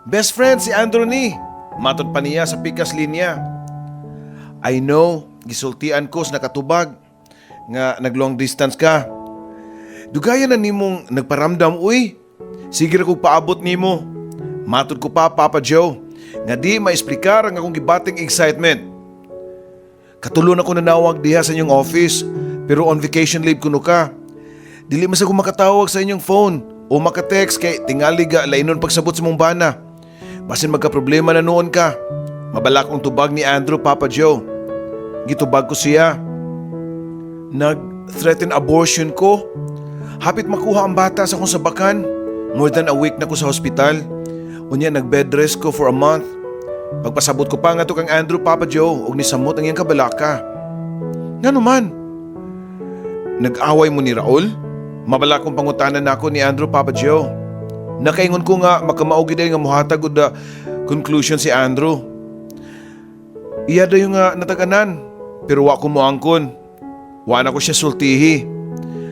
Best friend, si Andrew ni. Matod pa niya sa pikas linya. I know, gisultian ko sa nakatubag nga nag-long distance ka. Dugayan na nimong nagparamdam, uy. Sige ra kog paabot nimo. Matod ko pa, Papa Joe, nga di maesplikar ang akong gibating excitement. Katulon ako nanawag diha sa inyong office, pero on vacation leave kuno ka. Dili man sa ko makatawag sa inyong phone o makatext kay tingali ga lainon pagsabot sa mong bana. Basin magka-problema na nuon ka. Mabalak ang tubag ni Andrew, Papa Joe. Gitubag ko siya. Nag-threaten abortion ko. Hapit makuha ang bata sa akong sabakan. More than a week na ko sa hospital. Unya nag-bed rest ko for a month. Pagpasabot ko pa nga to kang Andrew, Papa Joe, og nisamot ang iyang kabalaka. Ngano man? Nag-away mo ni Raul? Mabala kong pangutanan nako ni Andrew, Papa Joe. Nakaingon ko nga makamao gid nga muhatag og the conclusion si Andrew. Iya dayon nga nataganan, pero wa ko moangkon. Wa na ko siya sultihi.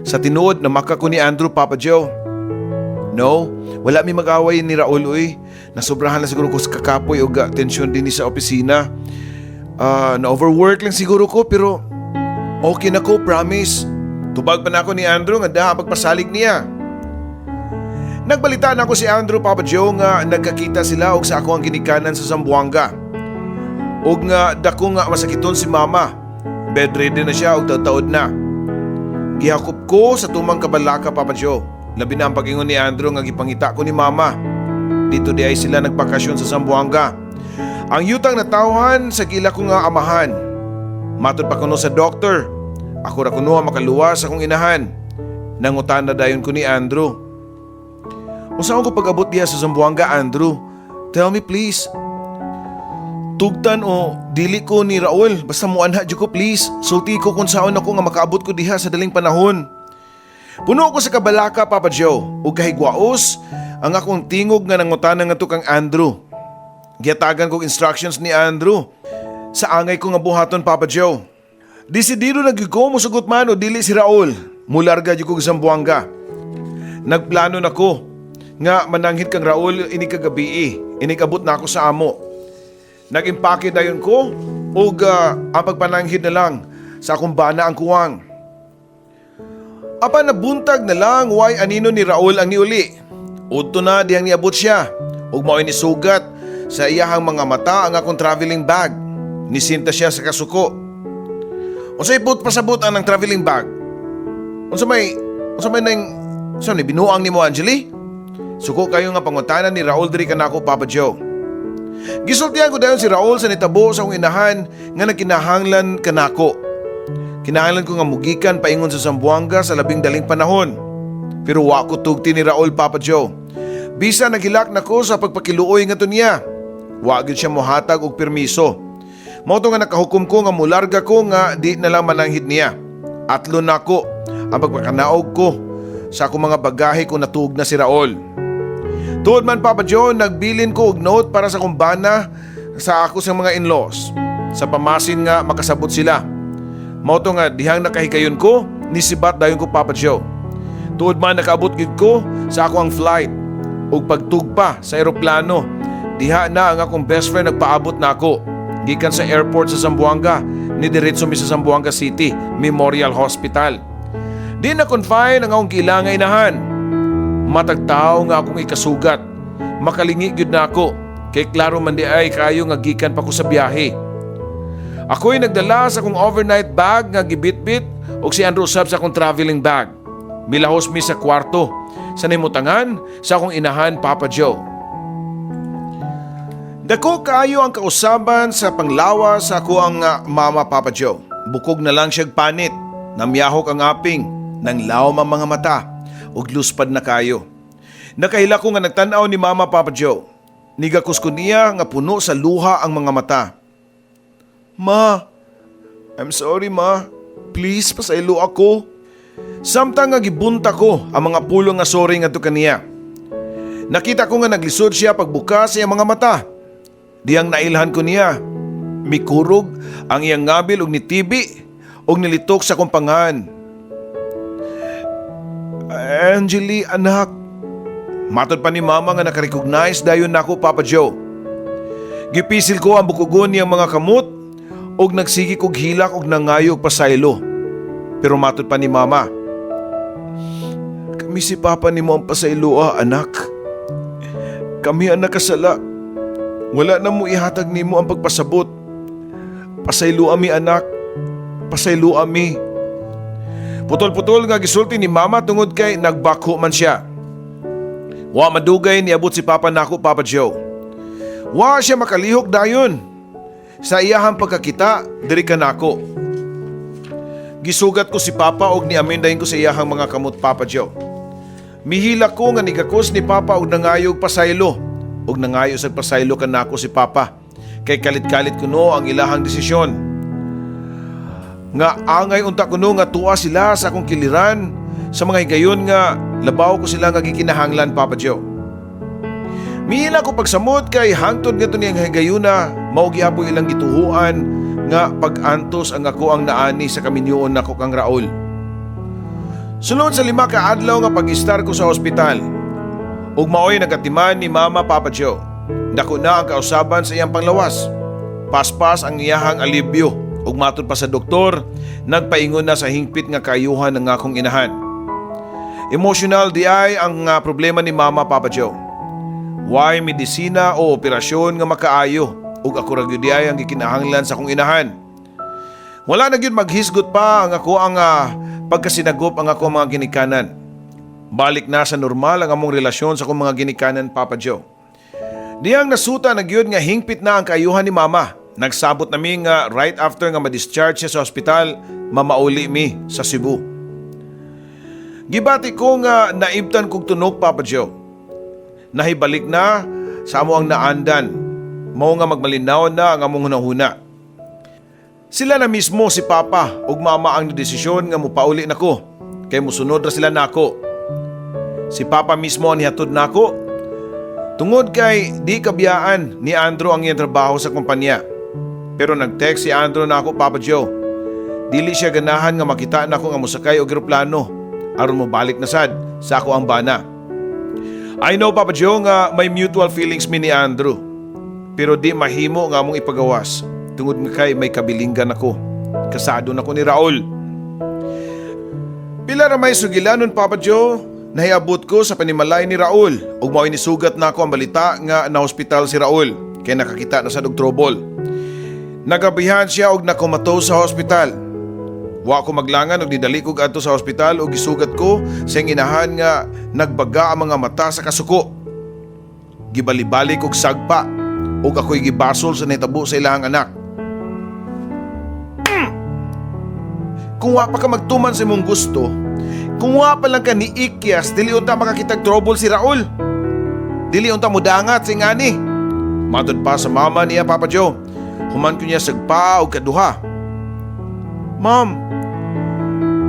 Sa tinuod namaka ko ni Andrew, Papa Joe. No, wala mi mag-away ni Raul, uy. Nasobrahan lang siguro ko sa kakapoy o tensyon din sa opisina. Ah, na-overwork lang siguro ko, pero okay na ko, promise. Tubag pa na ako ni Andrew nga daha pagpasalig niya. Nagbalita na ako si Andrew, Papa Joe, nga nagkakita sila og sa ako ang ginikanan sa Zamboanga. Og nga dako nga masakiton si Mama. Bedridden na siya og taud na. Gihakop ko sa tumang kabalaka, Papa Joe. Labi na ang pag-ingon ni Andrew nga gipangita ko ni Mama. Dito di ay sila nagbakasyon sa Zamboanga. Ang yutang natawhan sa gila ko nga amahan. Matod pa kuno sa doktor. Ako ra kuno ang makaluwas sa akong inahan. Nangutan na dayon ko ni Andrew. Unsaon ko pag-abot diha sa Zamboanga, Andrew? Tell me, please. Tugtan o dili ko ni Raul, basta muanha jud ko, please. Sulti ko kung saon ako nga makaabot ko diha sa daling panahon. Puno ko sa kabalaka, Papa Joe, ug kahigwaos ang akong tingog nga nangutana ngadto kang Andrew. Gihatagan kog instructions ni Andrew sa angay ko nga buhaton, Papa Joe. Desidido na gyud ko musugot man o dili si Raul. Mularga jud kog Zamboanga. Nagplano na ko nga mananghid kang Raul ini kagabi, inig abot na ako sa amo. Nag-impake dayon ko ug ang pagpananghid na lang sa akong bana ang kuwang. Apan nabuntag na lang way anino ni Raul ang niuli. Udto na dihang niabot siya ug mao'y nisugat sa iyahang mga mata ang akong traveling bag. Nisinta siya sa kasuko. Unsay buot pasabot ang traveling bag? Unsa may nang So ni binuang nimo, Angeli? Suko kayo nga pangutana ni Raul diri kanako, Papa Joe. Gisultihan ko dayon si Raul sa nitabo sa akong inahan nga nagkinahanglan kanako. Kinahanglan ko nga mugikan paingon sa Zamboanga sa labing daling panahon. Pero wa ko tugti ni Raul, Papa Joe. Bisa naghilak nako sa pagpakiluoy ngadto niya, wa gyud siya mohatag og permiso. Mao to nga nakahukom ko nga mularga ko nga di na lang mananghid niya. Atlo nako ang pagpakanaog ko sa akong mga bagahe kung natuog na si Raul. Tuod man, Papa Joe, nagbilin ko og note para sa akong bana sa ako sa mga in-laws. Sa pamasin nga makasabot sila. Mao to nga dihang nakahigayon ko, nisibat dayon ko, Papa Joe. Tuod man nakaabot gid ko sa ako ang flight ug pagtugpa sa eroplano. Diha na ang akong best friend nagpaabot nako. Gikan sa airport sa Zamboanga, ni diretso mi sa Zamboanga City Memorial Hospital. Di na confine ang akong giila nga inahan. Matag tawo nga akong ikasugat. Makalingi gyud nako kay klaro man di ay kayo nga gikan pa ko sa biyahe. Ako'y nagdala sa akong overnight bag nga gibitbit ug si Andrew usab sa akong traveling bag. Milahos mi sa kwarto sa nimutangan sa akong inahan, Papa Joe. Dako kaayo ang kausaban sa panglawas sa ako ang mama, Papa Joe. Bukog na lang siyag panit. Namyahok ang aping, nanglawom ang mga mata, ug luspad na kayo. Nakahila ko nga nagtan-aw ni Mama, Papa Joe. Nigakos ko niya nga puno sa luha ang mga mata. "Ma, I'm sorry, Ma. Please, pasaylo ako." Samtang nga gibunta ko ang mga pulong nga sorry ngadto kaniya, nakita ko nga naglisod siya pagbukas sa iyang mga mata. Diyang nailhan ko niya, mikurog ang iyang ngabil og nitibi og nilitok sa akong panghan. "Angeli, anak." Matod pa ni Mama nga nakarecognize dayon nako, Papa Joe. Gipisil ko ang bukugon niyang mga kamot og nagsigi kog hilak og nangayo og pasaylo. Pero matod pa ni Mama, "Kami si Papa nimo ang pasayloa, anak. Kami ang nakasala. Wala na mo ihatag nimo ang pagpasabot. Pasayloa mi, anak. Pasayloa mi." Putol-putol nga gisulti ni Mama tungod kay nagbakho man siya. Wa madugay niabot si Papa nako, Papa Joe. Wa siya makalihok dayon sa iyahang pagkakita diri kanako. Gisugat ko si Papa og niamin dayon ko sa iyahang mga kamot, Papa Joe. Mihila ko nga nigakos ni Papa og nangayog pasaylo og nangayo sa pasaylo kanako si Papa kay kalit-kalit kuno ang ilahang desisyon. Nga angay unta kuno nga tuwa sila sa akong kiliran sa mga higayon nga labaw ko sila nga gikinahanglan, Papa Joe. Mihila ko pagsamot kay hangtod ngadto niyang higayuna mao gihapon ilang gituhuan nga pag-antos ang ako ang naani sa kaminyoon nako kang Raul. Sulod sa 5 ka adlaw nga pag-istar ko sa ospital, ug maoy nagatiman ni Mama, Papa Joe. Dako na ang kausaban sa iyang panglawas. Paspas ang iyahang alibyo ug matod pa sa doktor, nagpaingon na sa hingpit nga kaayuhan ng akong inahan. Emotional di ay ang problema ni Mama, Papa Joe. Way medisina o operasyon nga makaayo ug ako ra gyud di ay ang gikinahanglan sa akong inahan. Wala na gyud maghisgot pa ang ako ang pagkasinagop ang ako mga ginikanan. Balik na sa normal ang among relasyon sa akong mga ginikanan, Papa Joe. Diyang nasuta na gyud nga hingpit na ang kaayuhan ni Mama, nagsabot nami nga right after nga ma-discharge siya sa ospital, mamauli mi sa Cebu. Gibati ko nga naibtan kog tunok, Papa Joe. Nahibalik na sa amo ang naandan. Mao nga magmalinaw na ang among hunahuna. Sila na mismo si Papa ug Mama ang desisyon nga mupauli nako kay musunod ra sila nako. Si Papa mismo ang nihatod nako tungod kay di kabiyaan ni Andrew ang iyang trabaho sa kumpanya. Pero nag-text si Andrew nako, Papa Joe. Dili siya ganahan nga makita nako nga mosakay og eroplano aron mobalik na sad sa ako ang bana. I know, Papa Joe, nga may mutual feelings mi ni Andrew. Pero di mahimo nga among ipagawas tungod nga kay may kabilinggan ako. Kasado na ko ni Raul. Pila ra may sugilanon, Papa Joe, nahiabot ko sa panimalay ni Raul ug mao'y nisugat na ako ang balita nga na hospital si Raul kay nakakita na sa og trouble. Nagabihan siya og nakomatose sa hospital. Wa ko maglangan og nidali ko adto sa ospital og gisugat ko sa iyang inahan nga nagbaga ang mga mata sa kasuko. Gibalibali kog sagpa ug ako'y gibasol sa nitabo sa ilahang anak. Kung wa pa ka magtuman sa imong gusto, kung wa pa lang ka ni Ikyas, dili unta makakitag trouble si Raul. Dili unta mudangat si ngani. Matod pa sa mama niya, Papa Joe. Human ko niya sagpa og kaduha. Ma'am,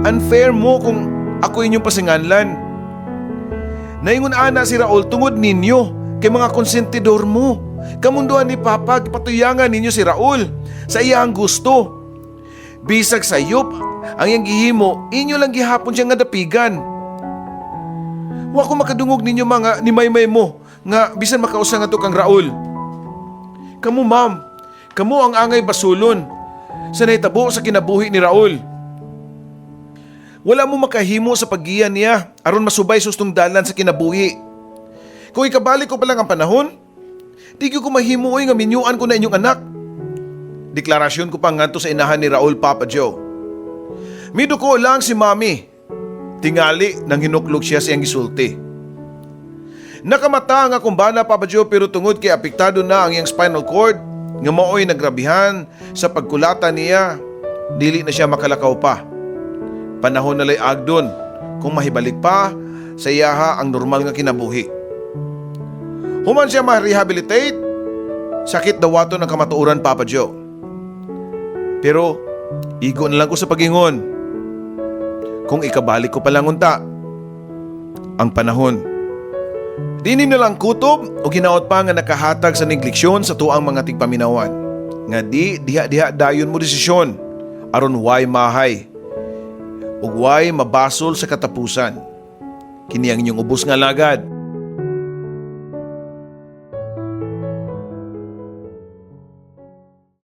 unfair mo kung ako inyong pasinganlan. Naingon ana si Raul tungod ninyo kay mga konsentidor mo. Kamunduan ni Papa, gipatuyangan ninyo si Raul sa iyang gusto. Bisag sayop ang iyang gihimo, inyo lang gihapon siya nga dapigan. Wa ko makadungog ninyo mga ni Maymay mo nga bisan makausa nga to kang Raul. Kamu ma'am, kamu ang angay basulon sa nahitabo sa kinabuhi ni Raul. Wala mo makahimo sa paggiya niya aron masubay sustong dalan sa kinabuhi. Kung ikabalik ko pa lang ang panahon, di ko mahimo oy nga minyuan ko na inyong anak. Deklarasyon ko pa ngadto sa inahan ni Raul, Papa Joe. Miduko lang si Mami. Tingali nang hinuklog siya sa iyang gisulti. Nakamata ang akong bana, Papa Joe, pero tungod kay apektado na ang iyang spinal cord nga maoy nagrabihan sa pagkulata niya, dili na siya makalakaw pa. Panahon na lay agdon kung mahibalik pa sa iyaha ang normal nga kinabuhi. Human siya ma-rehabilitate, sakit dawaton ang kamatuoran, Papa Joe. Pero igo na lang ko sa pagingon. Kung ikabalik ko pa lang unta ang panahon. Dini na lang kutob o ginaot pa nga nakahatag sa negliksyon sa tuang mga tigpaminawan. Nga di diha-diha dayon mo desisyon aron way mahay ug way mabasol sa katapusan. Kini ang inyong ubos nga lagad.